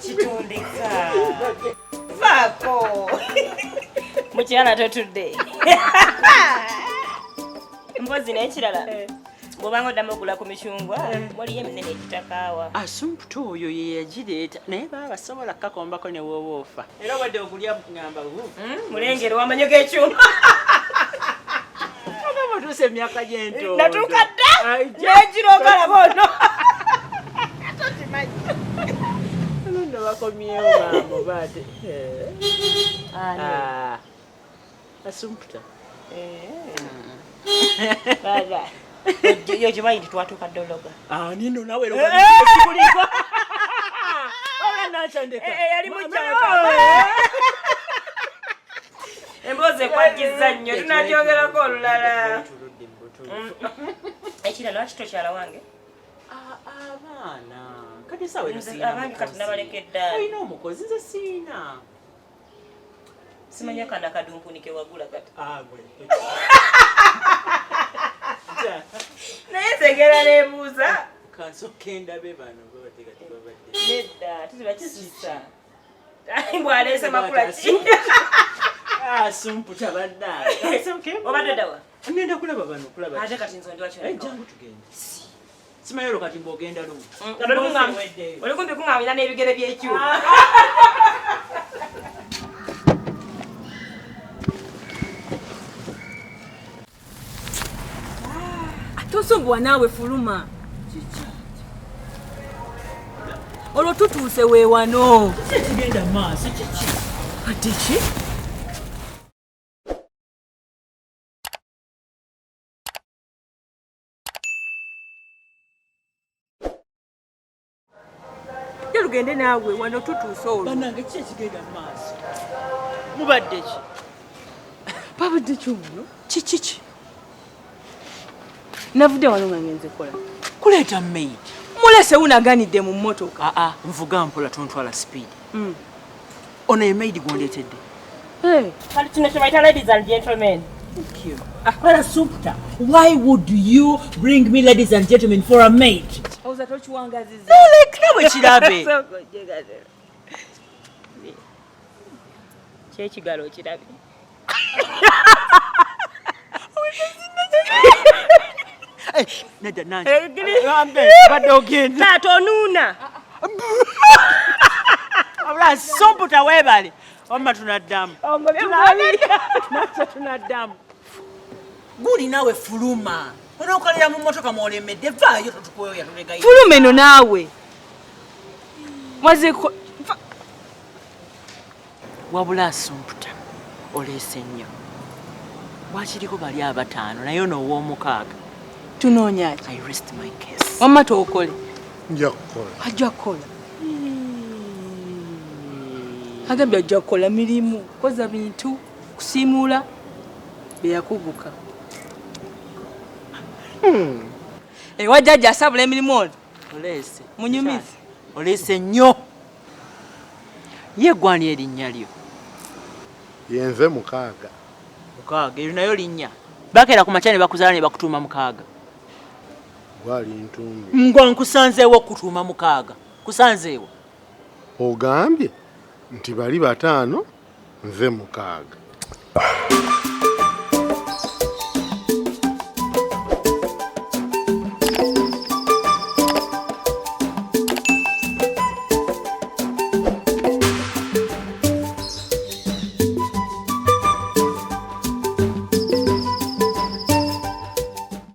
Kitundika. Vaako. Mukyala totudde. Mpozi n'ekirala. Bw'obanga oddamu ogula ku micungwa, waliyo eminene egitakaawa. Asumputa oyo ye yagireeta naye baba basobola kukakombako ne wooba ofa. Era obadde okulya ngamba Mulengere wamanyo g'ekyuma. Ogamba otuuse emyaka gy'entondo. Natuuka dda n'egira ogalaba ono. Tokimanyi. Ano nno bakomyewo bambo baate. Ah. Asumputa. Baba. Yo kimanyi nti twatuuka dda ologa. Ah, nino nawe loga. Sikuliko. Ola nakyandeka. Yali mukyaka. Emboozi ekwajjizza nnyo tunagyogerako olulala. Ekirala lwaki tokyala wange? Abaana. Kati sawa eno sirina Abange kati mukozi. nabalekedde. Olina omukozi nze sirina. Simanya kana kadumpuni ke wagula kati. Ah, gwe. Naye nze ngera neebuuza. Kansooke ndabe bano babadde kati babadde. Nedda tuziba kisusa. Bw'aleese makula ki? Ah, sumputa bannange. Kansooke. Obadde ddawa? Ngenda kulaba bano kulaba. Ate kati nze ndi wakyo. Eh, jangu tugende. Simanyi olwo kati mbw'ogenda lumu. Oli kumpi kuŋŋaamira n'ebigere by'ekyuma. Tosumbuwa naawe fuluma. Olwo tutuuse weewano. Kiki ekigenda mu maaso kiki? Ate ki? Tugende naawe wano tutuuse olwo. Bannange kiki ekigenda mu maaso? Mubadde ki? Babadde ki omwo? Kiki ki? Navudde wano nga ngenze kukola. Kuleeta maid. Mulese wunaganidde mu mmotoka. Aa, nvuga mpola tontwala speed. Ono ye maid gw'ondeetedde. Kati kino kye bayita ladies and gentlemen. Thank you. Well, Supta, why would you bring me ladies and gentlemen for a maid? Oza tokiwangaziza. Like nawe kirabe. Kyekigalo okirabe. Nedda nange. Badde ogenda. Taata onuuna. Wabula Sumputa weebale. Wamma tunaddamu. Nakyo tunaddamu. Guli naawe fuluma. Onookolera mu mmotoka mw'olemedde vaayo totukweya tulegayo. Fuluma eno naawe. Mwazeko Wabula Asumputa oleese nnyo. Wakiriko bali abataano naye ono ow'omukaaga. Tunoonya ki? I rest my case. Wamma tookole. Nja kukola. Ajja kukola. Agambye ajja kukola mirimu, koza bintu, kusiimuula bye yakuguka. Ewa jjajja asabula emirimu ono. Oleese. Munyumize. Oleese nnyo. Ye gwani erinnya lyo? Yenze mukaaga. Mukaaga eryo nayo linnya. Bakeera ku makya ne bakuzaala ne bakutuuma mukaaga. Gwali ntumbi. Ngo nkusanzeewo okutuuma mukaaga. Kusanzeewo. Ogambye nti bali bataano nze mukaaga.